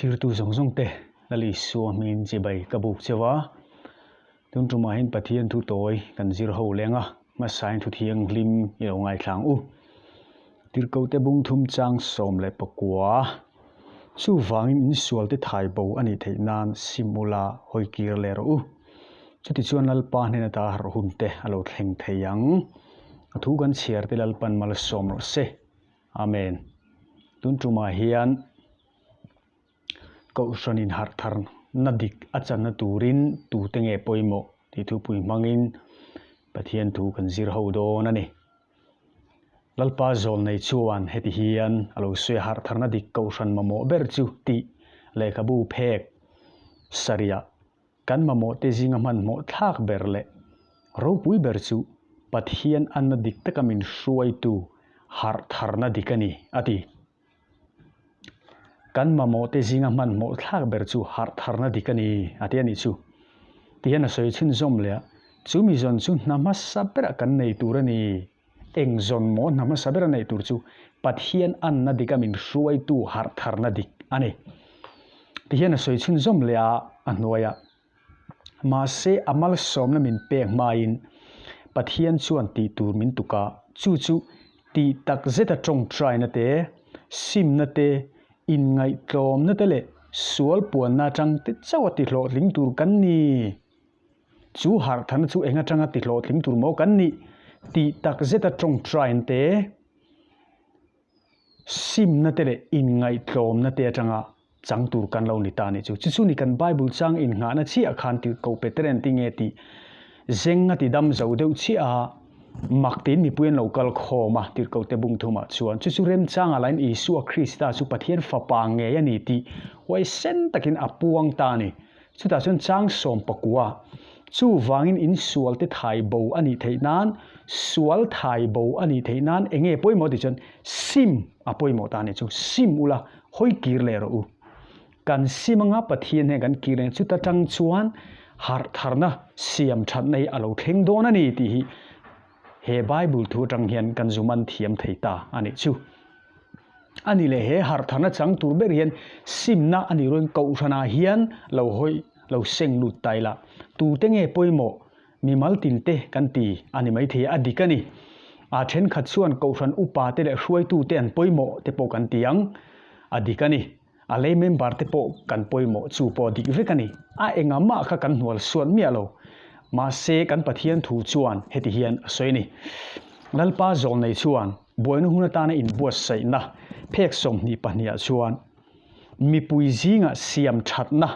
Thlirtu zawng zawng te Lal Isua hmingin chibai ka buk cheu a, tun tumah hian Pathian thu tawi kan zir ho leng a, hmasain thu thianghlim i lo ngaithlang u. Tirhkohte bung thum chang 19 Chuvangin insualte thai bo a nih theih nan sim ula hawi kir leh rawh u. Chutichuan Lalpa hnen ata harh hun te a lo thleng thei ang. A thu kan chhiar te Lalpan malsawm rawh se. Amen. Tun tumah hian Kohhran in harh thar na dik a channa turin tute nge pawimawh tih thupui hmangin Pathian thu kan zir ho dawn a ni. Lalpa zawlnei chuan heti hian a lo sawi a, harh tharna dik Kohhran mamawh ber chu tih lehkhabu phek sarihah Kan mamawhte zinga hmanhmawh thlak ber leh ropui ber chu Pathian anna dik taka min hruaitu harh tharna dik a ni, a ti. Kan mamawhte zinga hmanhmawh thlak ber chu harh tharna dik a ni, a ti a nih chu. Tihian a sawi chhunzawm leh a, Chu mi zawn chu hna hmasa berah kan nei tur a ni. Eng zawn maw hna hmasa bera neih tur chu Pathian anna dika min hruaitu harh tharna dik a ni. Tihian a sawi chhunzawm leh a, a hnuaiah, Mahse a malsawmna min pek hmain Pathian chuan tih tur min tuk a, chu chu tih tak zeta tawngtaina te, simna te, inngaihtlawmna te leh sual puanna atang te chauh a tihlawhtling tur kan ni. Chu harhthana chu eng atanga ti hlawhtling tur maw kan nih tih tak zeta tawngtaina te, simna te leh inngaihtlawmna te atanga chang tur kan lo ni ta a nih chu. Chu chu ni kan Bible chang innghahna chiah khan ti ko Peter an ti nge tih zeng a ti dam zo deuh chiah a, mak tiin mipui an lo kal khawm a tirhkohte bung thumah chuan. Chu chu remchanga lain Isua Krista chu Pathian fapa ngei a ni tih huaisen takin a puang ta a ni. Chutah chuan chang 19, Chuvangin in sualte thai bo a nih theih nan, sual thai bo a nih theih nan eng nge pawimawh tih chuan sim a pawimawh ta a nih chu. Sim ula, hawi kir leh rawh u. Kan sim anga Pathian hian kan kir leh chuta tang chuan harh tharna, siam thatna hi a lo thleng dawn a ni tih hi he Bible thu atang hian kan zuman thiam thei ta a nih chu. A ni leh he harhtharna chang tur ber hian simna a nih rualin kohhranah hian lo hawi lo seng lut ta ila tute nge pawimawh mimal tinte kan ti a ni maithei a dik a ni. A thenkhat chuan kohhran upa te leh hruaitute an pawimawh te pawh kan ti ang a dik a ni. A lei member te pawh kan pawimawh chu pawh dik vek a ni. A engah mah kha kan hnual suat miah lo. Mahse kan Pathian thu chuan heti hian a sawi a ni. Lalpa zawlnei chuan buaina hun atana inbuatsaihna phek 22 ah chuan mipui zingah siam thatna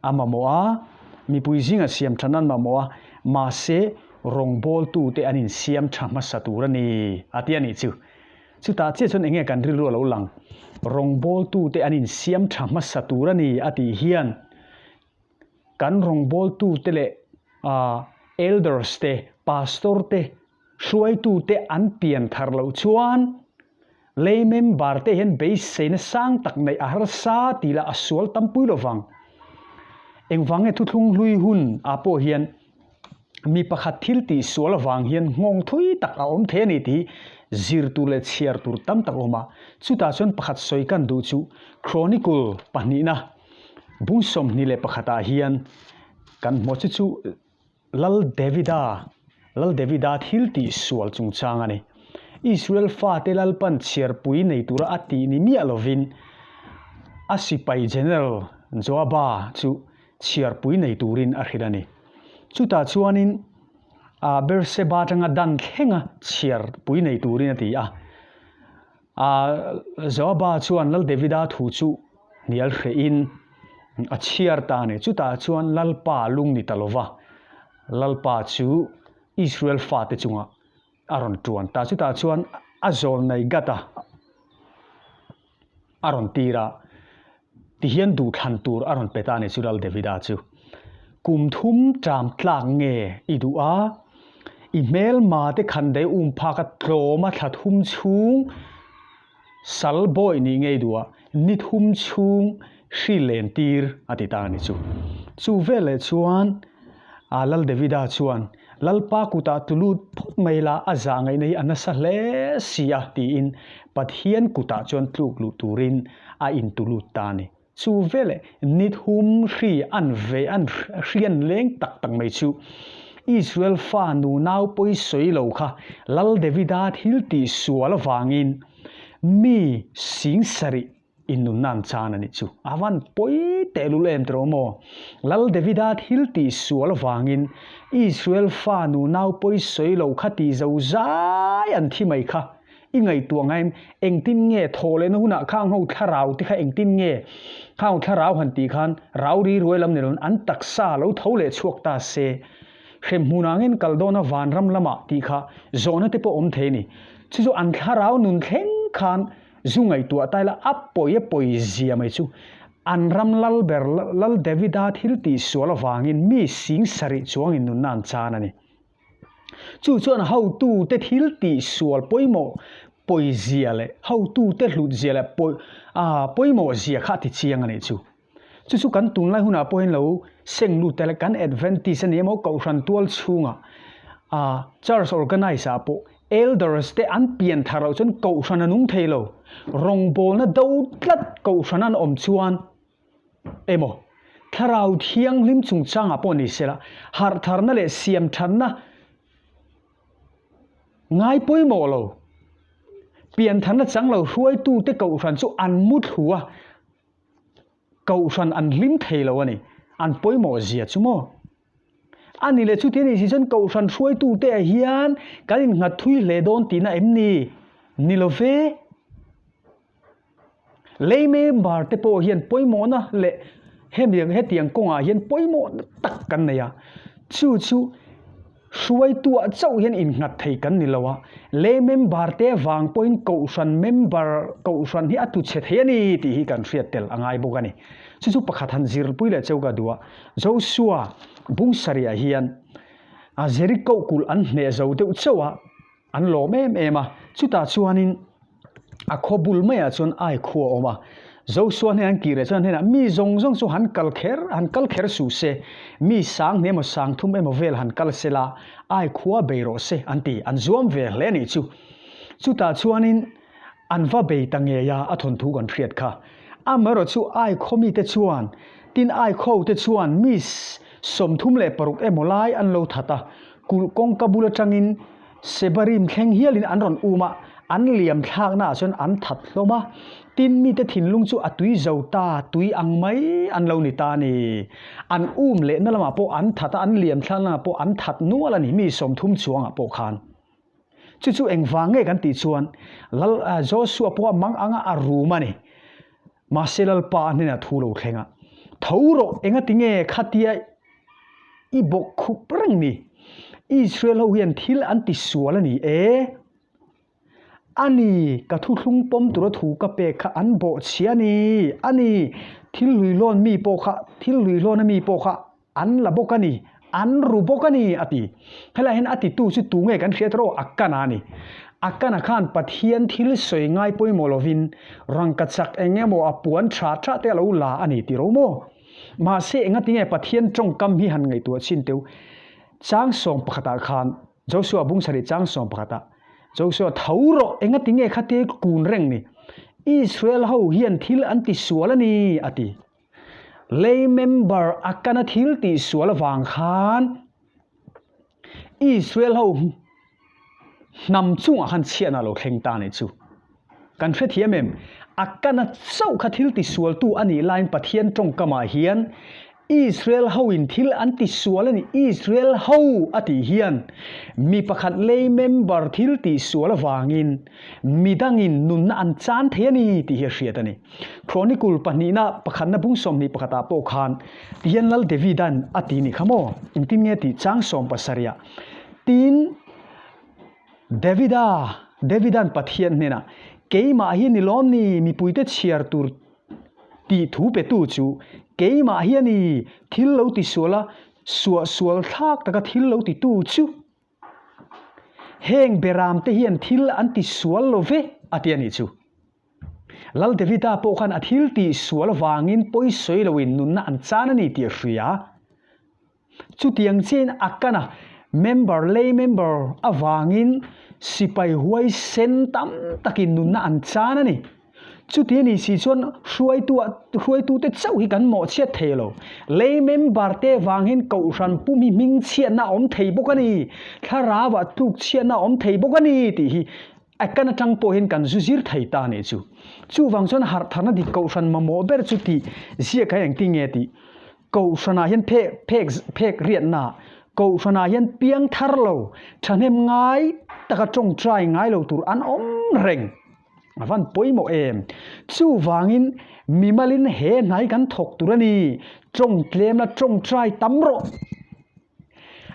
a mamawh a, mipui zingah siam thatna an mamawh a, mahse rawngbawltute an insiam tha hmasa tur a ni a ti a nih chu. Chutah chiah chuan enge kan rilru a lo lang? Rawngbawltute an insiam tha hmasa tur a ni a tih hian kan rawngbawltute leh elders te, pastor te, Hruaitute an pian thar loh chuan lei member te hian beiseina sang tak neih a harsa tih lah a sual tampui lo vang. Engvang nge thuthlung hlui hun ah pawh hian mi pakhat thil tih sual avang hian nghawng thui tak a awm thei a ni tih hi zir tur leh chhiar tur tam tak a awm a. Chutah chuan pakhat sawi kan duh chu Chronicle pahnihna bung 21 ah hian kan hmuh chu chu Lal Davida, Lal Davida thil tih sual chungchang a ni. Israel fate Lalpan chhiarpui nei tura a tih ni miah lovin a sipai General Joaba chu chhiarpui nei turin a hrilh a ni. Chutah chuanin Beersheba atanga Dan thlenga chhiarpui nei turin a ti a. Joaba chuan Lal Davida thu chu hnial hrehin a chhiar ta a ni. Chutah chuan Lalpa lung ni ta lova, Lalpa chu Israel fate chungah a rawn tuan ta. Chutah chuan a zawlnei Gad-a a rawn tir a, tihian duhthlan tur a rawn pe ta a ni chu Lal Davida chu. Kum thum ṭam tlak nge i duh a, i hmelma te khandei um phak a tlawm a thla thum chhung sal bawi nih nge i duh a, ni thum chhung hri len tir a ti ta a ni chu. Chu veleh chuan Lal Davida chuan Lalpa kutah tu lut phawt mai la, a zah ngaihna hi a nasa hle si a tiin Pathian kutah chuan tluk luh turin a intu lut ta a ni. Chu veleh ni thum hri an ve an hri an leng tak tak mai chu Israel fa nu nau pawi sawi lo kha Lal Davida thil tih sual avangin mi sing sarih in nunna an chan a nih chu. A van pawi tehlul em tawh maw? Lal Davida thil tih sual avangin Israel fa nu nau pawi sawi lo kha tih zo zai an thi mai kha. I ngaihtuah ngaim engtin nge thawh lehna hunah khang ho thlarau te kha engtin nge khang thlarau han tih khan rau ri ruai lam ni loin an taksa lo tho leh chhuak ta se hremhmun angin kal dawna vanram lamah tih kha zawhna te pawh awm thei a ni. Chu chu an thlarau nun thleng khan zu ngaihtuah ta ila a pawi a pawi zia mai chu an ram lal ber Lal Davida thil tih sual avangin mi sing sarih chuangin nunna an chan a ni. Chu chuan hotute thil tih sual pawimawh pawizia leh hotute hlutzia leh pawi ah pawimawhzia kha a ti chiang a nih chu. Chu chu kan tunlai hunah pawhin lo seng lut tel kan Adventist a ni emaw Kohhran tual chhungah ah Church organise ah pawh Elders te an pian thar loh chuan Kohhran a nung thei lo. Rawngbawlna do tlat Kohhran an awm chuan Emaw, Thlarau Thianghlim chungchangah pawh ni sela, harhtharna leh siamthatna ngai pawimawh lo, piantharna chang lo hruaitute kohhran chu an mu thlu a, kohhran an hlim thei lo a ni. An pawimawh zia chu maw? A ni leh chuti a nih si chuan kohhran hruaitute ah hian kan innghat thui hle dawn tihna em ni? Ni lo ve. Lei member te pawh hian pawimawhna leh hemi hetiang kawngah hian pawimawh tak kan nei a, chu chu hruaituah chauh hian innghat thei kan ni lo a, lei member te vang pawhin kohhran member kohhran hi a tuchhe thei a ni tih hi kan hriat tel a ngai bawk a ni. Chu chu pakhat han zirpui leh cheu ka duh a, Joshua bung sarihah hian a Jericho kulh an hneh zo deuh chauh a, An lawm em em a, chutah chuanin a khaw bul maiah chuan ai khu a awm a. Joshua hnenah an kir leh chuan an hnenah mi zawng zawng chu han kal kher, han kal kher suh se, mi sang hnih emaw sang thum emaw vel han kal se la, ai khua bei rawh se an ti, an zuam ve hle a nih chu. Chutah chuanin an va bei ta ngei a, a thawnthu kan hriat kha. Amaherawh chu ai khaw mite chuan, tin ai khaw te chuan mi 36 emaw lai an lo that a, Kulh kawngka bul atangin Sebarim thleng hialin an rawn um a, an liam thlaknaah chuan an that hlawm a. Tin, mite thinlung chu a tui zo ta, tui ang mai an lo ni ta a ni. An um lehna lamah pawh an that a, an liam thlakna lamah pawh an that nual a ni, mi 30 chuangah pawh khan. Chu chu engvang nge kan tih chuan Lal Joshua pawh a mang anga a rum a ni. Mahse Lalpa a hnenah thu lo thleng a, Tho rawh, engati nge khatia i bawk khup reng ni? Israel ho hian thil an ti sual a ni e. A ni, ka thuthlung pawm tura thu ka pek kha an bawhchhia a ni. A ni, thil hluihlawn mi pawh kha, thil hluihlawn a mi pawh kha An la bawk a ni, an ru bawk a ni, a ti. Helaiah hian a titu chu tu nge kan hriat rawh? Akana a ni. Akana khan Pathian thil sawi ngai pawimawh lovin rangkachak eng emaw a puan tha tha te a lo la a ni ti ro maw? Mahse engati nge Pathian tawngkam hi han ngaihtuah chin teu? Chang sawm pakhatah khan, Joshua bung sarih chang sawm pakhatah, Joshua tho rawh, engati nge khate kun reng ni? Israel ho hian thil an ti sual a ni, a ti. Lei member a kana thil tih sual avang khan Israel ho hnam chungah khan chhiatna lo thleng ta nih chu. Kan hrethiam em? A kana chauh kha thil tisualtu a nih laiin Pathian tawngkamah hian Israel ho in thil an tisual a ni, Israel ho a tih hian mi pakhat lei member thil tihsual avangin midangin nunna an chan thei a ni tih hi a hriat a ni. Chronicle pahnihna pakhatna bung 21 ah pawh khan tihian Lal Davida'n a ti nih kha maw? Engtin nge tih chang 70 ah tin Davida Davida'n Pathian hnenah keimah hi ni lawm ni mipuite chhiar tur tih thu petu chu keimah hi a ni thil lo ti sual a suahsual thlak taka thil lo titu chu heng beramte hian thil an ti sual lo ve a ti a nih chu. Lal Davida pawh khan a thil tih sual vangin pawi sawi loin nunna an chan a ni tih a hria. Chutiang chiahin a kan a, member lei member avangin sipai huaisen tam takin nunna an chan a ni. Chuti a nih si chuan hruaitu ah hruaitute chauh hi kan mawhchhiat thei lo. Lei member te vang hian kohhran pum hi hmingchhiatna a awm thei bawk a ni, thlarau ah tlukchhiatna a awm thei bawk a ni tih hi a kan atang pawh hian kan zu zir thei ta a nih chu. Chuvang chuan harhtharna dik kohhran mamawh ber chu tih ziak hi engtin nge tih Kohhranah hian phek phek phek riatna, Kohhranah hian piang thar lo, thahnem ngai taka tawngtai ngai lo tur an awm reng. A van pawimawh em? Chuvangin mimalin he hnai kan thawk tur a ni, tawng tlem la tawngtai tam rawh.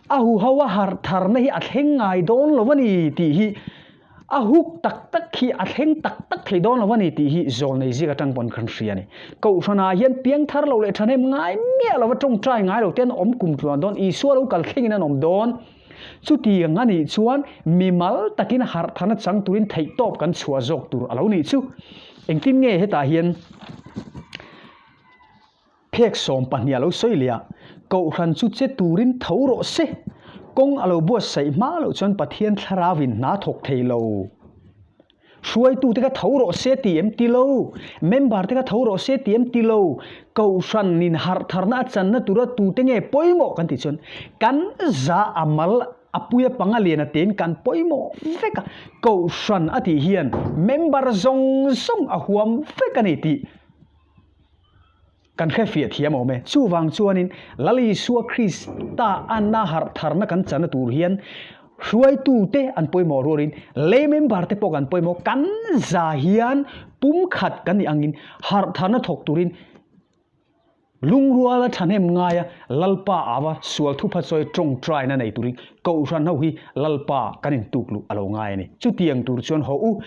A huho a harh tharna hi a thleng ngai dawn lo a ni tih hi a huk tak tak hi a thleng tak tak thei dawn lo a ni tih hi zawlnei zik atang pawn kan hria a ni. Kohhranah hian piang thar lo leh thahnem ngai miah lova tawngtai ngai lo te an awm kum tluan dawn, Isua lo kal thlengin an awm dawn. Chutiang a nih chuan mimal takin harh tharna chang turin theihtawp kan chhuah zawk tur a lo nih chu. Engtin nge hetah hian Phek 12 a lo sawi leh a, Kohhran chu che turin tho rawh se, kawng a lo buatsaih hma loh chuan Pathian thlarauin hna thawk thei lo. Hruaitute kha tho rawh se ti em ti lo, member te kha tho rawh se ti em ti lo, Kohhran in harh tharna a channa tura tute nge pawimawh kan tih chuan kan za a mal a puia panga lian a tein kan pawimawh vek a, Kohhran a tih hian member zawng zawng a huam vek a ni tih Kan hre fiah thiam awm e. Chuvang chuanin Lal Isua Krista anna harh tharna kan chana tur hian hruaitute an pawimawh rualin lei member te pawh kan pawimawh. Kan za hian pumkhat kan nih angin harh tharna thawk turin lungruala thahnem ngaia Lalpa ava sual thupha chawi tawngtaina nei turin Kohhran ho hi Lalpa kan intukluh a lo ngai a ni. Chutiang tur chuan haw u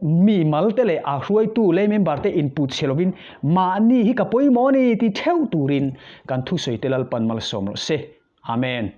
Mi mal te leh a hruaitu lei member te input chhe lovin mahni hi ka pawimawh a ni ti theuh turin kan thusawi te Lalpan malsawm rawh se. Amen.